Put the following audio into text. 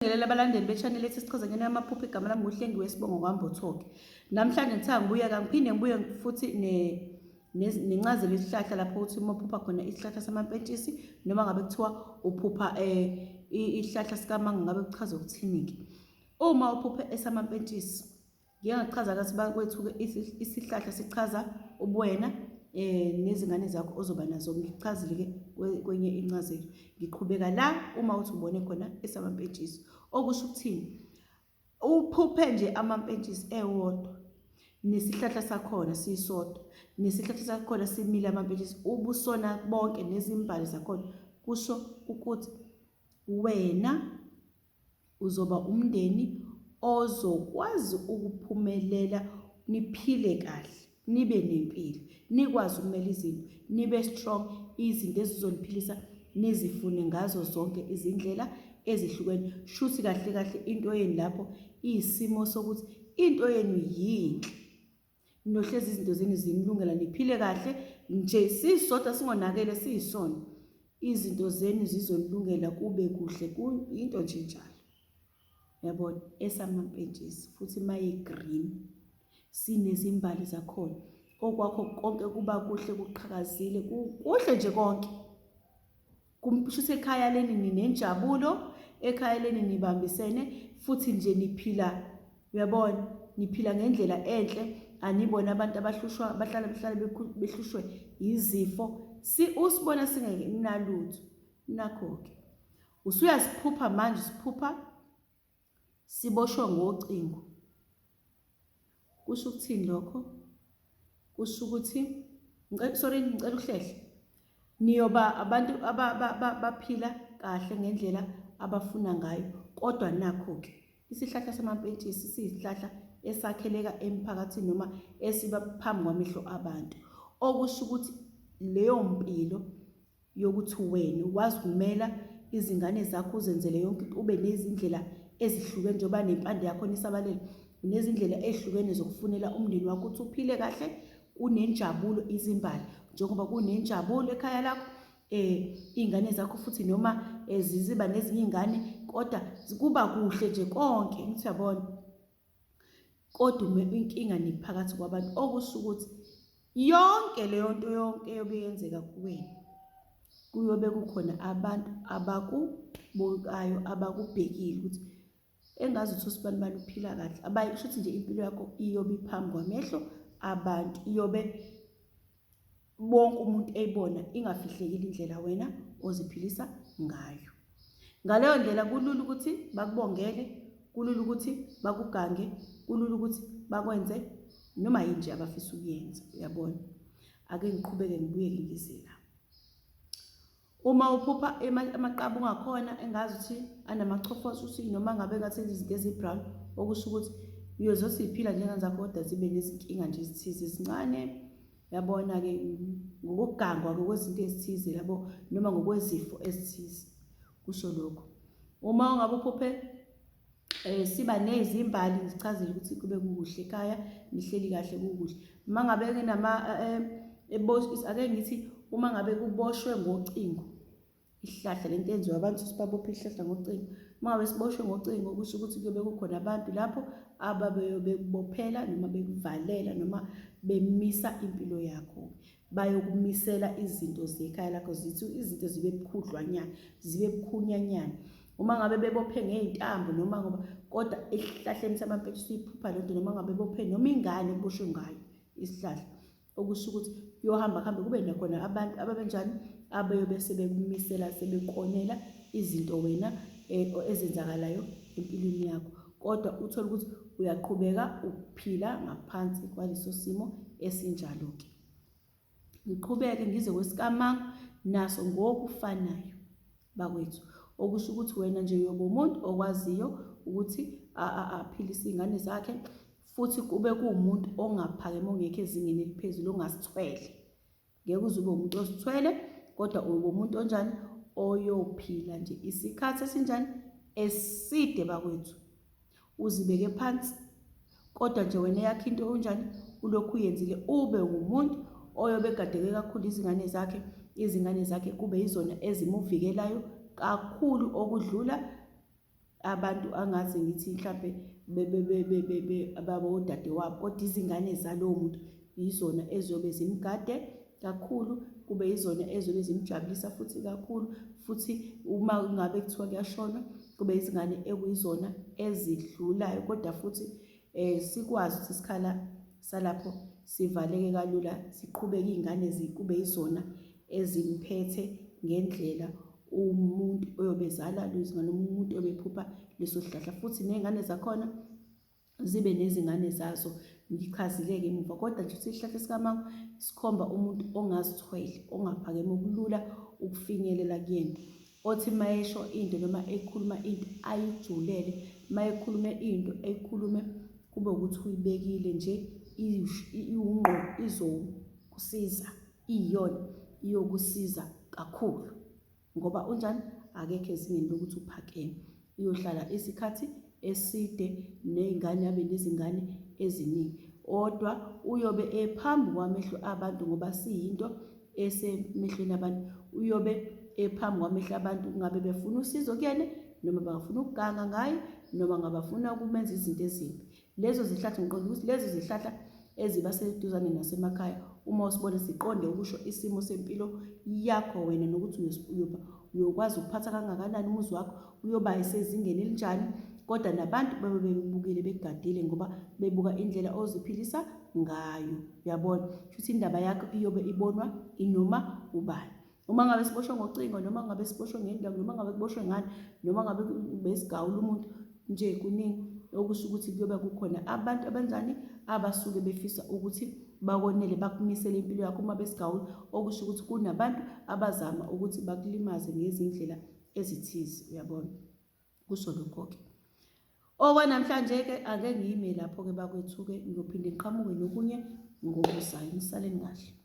Ngibingelela abalandeli be-channel ethi sichaze ngena yamaphupho. Igama lami nguHlengiwe, isibongo kwaMbotho-ke. Namhlanje ngithe ngibuye kangiphinde ngibuye futhi nencazelo yesihlahla lapho uthi uma uphupha khona isihlahla samampentshisi noma ngabe kuthiwa uphupha isihlahla sikamango, ngabe kuchaza ukuthini-ke uma uphuphe esamampentshisi. Ngike ngachaza kathi bakwethu-ke isihlahla sichaza ubuwena nezingane zakho ozoba nazo. Ngikuchazile-ke kwenye incazelo. Ngiqhubeka la uma uthi ubone khona esamampentshisi. Okusho ukuthini? Uphuphe nje amampentshisi ewodwa nesihlahla sakhona sisodwa, nesihlahla sakhona simile amampentshisi, ubusona bonke nezimbali zakhona, kusho ukuthi wena uzoba umndeni ozokwazi ukuphumelela, niphile kahle, nibe nempilo, nikwazi ukumela izinto, nibe strong, izinto ezizoniphilisa nizifune ngazo zonke izindlela ezihlukene. Shuthi kahle kahle into yenu lapho iyisimo sokuthi into yenu yinhle, nohlezi izinto zenu zinilungela, niphile kahle nje, sisodwa singonakele siyisona, izinto zenu zizonilungela kube kuhle, into nje njalo. Yabona esamampentshisi futhi maye green, sinezimbali zakhona, okwakho konke kuba kuhle, kuqhakazile, kuhle nje konke. Kushuthi ekhaya leni ninenjabulo, ekhaya leni nibambisene futhi nje niphila, uyabona, niphila ngendlela enhle. Anibona abantu abahlushwa, bahlala behlala behlushwe izifo, si usibona singeke nalutho. Nakho-ke usuyasiphupha manje, usiphupha siboshwe ngocingo. Kusho ukuthini lokho? Kusho ukuthi, sorry, ngicela uhlehle, niyoba abantu abaphila kahle ngendlela abafuna ngayo. Kodwa nakho-ke isihlahla samampentshisi siyisihlahla esakheleka emphakathini noma esiba phambi kwamehlo abantu, okusho ukuthi leyo mpilo yokuthi wena ukwazi ukumela izingane zakho, uzenzele yonke into, ube nezindlela ezihlukene njengoba nempande yakho nisabalele, unezindlela ezihlukene zokufunela umndeni wakho ukuthi uphile kahle, kunenjabulo, izimbali njengoba kunenjabulo ekhaya lakho, iy'ngane zakho futhi noma ziziba nezinye iy'ngane kodwa kuba kuhle nje konke, ngithi uyabona. Kodwa inkinga niphakathi kwabantu, okusho ukuthi yonke leyo nto yonke eyobe yenzeka kuwena kuyobe kukhona abantu abakubukayo, abakubhekile ukuthi engazi ukuthi usibanibani uphila kahle. Abayi kusho ukuthi nje impilo yakho iyobe iphambi kwamehlo abantu, iyobe bonke umuntu eyibona ingafihlekile indlela wena oziphilisa ngayo. Ngaleyo ndlela kulula ukuthi bakubongele, kulula ukuthi bakugange, kulula ukuthi bakwenze noma yini nje abafisa ukuyenza, uyabona. Ake ngiqhubeke ngibuyeke ngize la. Uma uphupha amaqaba ungakhona engazi ukuthi anamachofozi, ukuthi noma ngabe ngathi izinto ezi-brown, okusho ukuthi uyozothi iphila njengane zakho kodwa zibe nezinkinga nje ezithize ezincane. Yabona-ke ngokugangwa-ke kwezinto ezithize yabo, noma ngokwezifo ezithize, kusho lokho. Uma ungabe uphuphe siba nezimbali, ngichazile ukuthi kube kukuhle ekhaya, nihleli kahle kukuhle. Uma ngabe kunama ake ngithi uma ngabe kuboshwe ngocingo isihlahla, lento enziwa abantu sibabophe isihlahla ngocingo, uma ngabe siboshwe ngocingo kusho ukuthi kuyobe kukhona abantu lapho ababebekubophela noma bekuvalela noma bemisa impilo yakho, bayokumisela izinto zekhaya lakho, zithi izinto zibe bukhudlwanyana, zibe bukhunyanyana. Uma ngabe bebophe ngey'ntambo noma ngoba kodwa esihlahleni samampetshi uyiphupha lento, noma ngabe bophe noma ingane kuboshwe ngayo isihlahla, okusho ukuthi kuyohamba kuhambe kube nakhona abantu ababenjani abeyobe sebekumisela, sebekonela izinto wena ezenzakalayo empilweni yakho, kodwa uthole ukuthi uyaqhubeka uphila ngaphansi kwaleso simo esinjalo-ke. Ngiqhubeke ngize kwesikamango, naso ngokufanayo bakwethu, okusho ukuthi wena nje uyoba umuntu okwaziyo ukuthi aphilise iy'ngane zakhe, futhi kube kuwumuntu ongaphakeme, ongekho ezingeni eliphezulu, ongasithwele. Ngeke uze ube umuntu ozithwele, kodwa uyoba umuntu onjani, oyophila nje isikhathi esinjani eside bakwethu, uzibeke phansi, kodwa nje wena eyakho into unjani ulokhu uyenzile, ube ngumuntu oyobe egadeke kakhulu izingane zakhe, izingane zakhe kube yizona ezimuvikelayo kakhulu okudlula Abantu angaze ngithi mhlampe ababodadewabo kodwa izingane zalowo muntu yizona eziyobe zimgade kakhulu kube yizona ezobe zimjabulisa futhi kakhulu futhi uma ngabe kuthiwa kuyashonwa kube izingane ekuyizona ezidlulayo kodwa futhi eh sikwazi ukuthi isikhala salapho sivaleke kalula siqhubeke izingane kube yizona ezimphethe ngendlela umuntu oyobe ezala lezingane noma umuntu obephupha leso sihlahla futhi ney'ngane zakhona zibe nezingane zazo ngichazile-ke emuva kodwa nje isihlahla sikamango sikhomba umuntu ongazithwele ongaphakeme okulula ukufinyelela kuyena othi mayesho into noma ekhuluma into ayijulele mayekhulume into eyikhulume kube ukuthi uyibekile nje iwungqo izokusiza iyiyona iyokusiza kakhulu ngoba unjani akekho ezingeni lokuthi uphakeme uyohlala isikhathi eside ney'ngane abe nezingane eziningi kodwa uyobe ephambi kwamehlo abantu ngoba siyinto esemehlweni abantu uyobe ephambi kwamehlo abantu kungabe befuna usizo kuyena noma bangafuna ukuganga ngaye noma ngabafuna ukumenza izinto ezimbi Lezo zihlahla ngiqonda ukuthi lezo zihlahla eziba seduzane nasemakhaya uma usibona siqonde ukusho isimo sempilo yakho wena nokuthi uyokwazi ukuphatha kangakanani umuzi wakho uyoba esezingeni elinjani kodwa nabantu babe bebukile bekugadile ngoba bebuka indlela oziphilisa ngayo uyabona futhi indaba yakho iyobe ibonwa inoma ubani Uma ngabe siboshwe ngocingo noma ngabe siboshwe ngendawo noma ngabe kuboshwe ngani noma ngabe besigawula umuntu nje kuningi okusho ukuthi kuyobe kukhona abantu abanjani abasuke befisa ukuthi bakonele bakumisele impilo yakho uma besigawula okusho ukuthi kunabantu abazama ukuthi bakulimaze ngezindlela ezithize uyabona kusho lokho-ke okwanamhlanje-ke ake ngiyime lapho-ke bakwethu-ke ngiyophinde ngiqhamuke nokunye ngokuzayo nisaleni kahle.